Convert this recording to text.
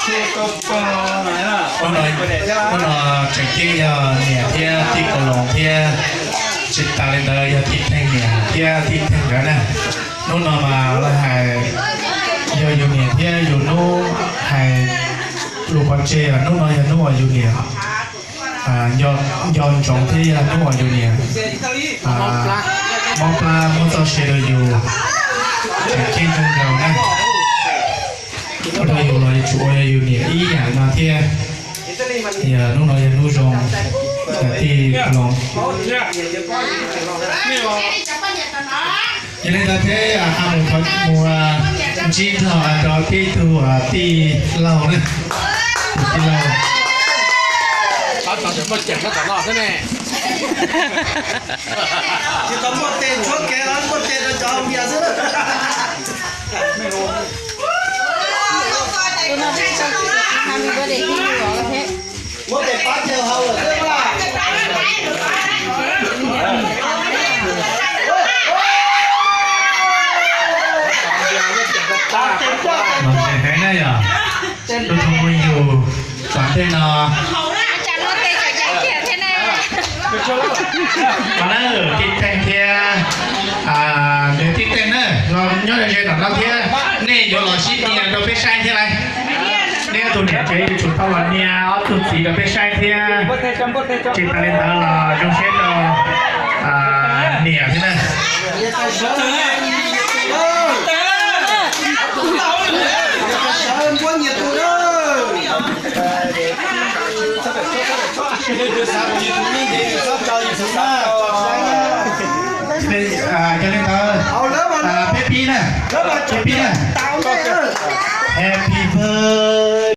Hnub no, hnub no tseem ceeb yog niam thiab tij Kaus Loos thiab, tsis tas li ntawd yog tij Theej niam thiab tij Theej nkawd na. Hnub no mas lawv hais yog yus niam thiab yus hnub, hais lus pov tseg, hnub no yog hnub uas yus niam nco ntsoov thiab yog hnub uas yus niam mob plab muab txoj sia rau yus, tseem ceeb zoo nraug na. Ua rau yus los yus tsuas ua yus niam ib yam no thiab. Yog hnub no yog hnub zoo, tij Loos. Yog li ntawd thiab, ha mus thov mus ntsib nrog rau peb tug tij laug na, tus tij laug. Tsis tau muaj tes tshuab kev los muaj tes rau cov hau npias xwb. Muab tes pab chaw hau lawm xwb. Los ntseeg heev na yog, tus thov mus yus tom ntej no. Qhov na, tij Teej thiab, nws tij Teej na los nyob ze tom no thiab, nej yuav los sib nias rau peb saib thiab lauj. Nej ob tug niam tsev yuav tsum tau los nias ob tug txiv rau peb saib thiab. Tsis tas li ntawd los zoo siab rau niam thiab na. Yog li ntawd, peb pib na, peb pib na. Happy birthday.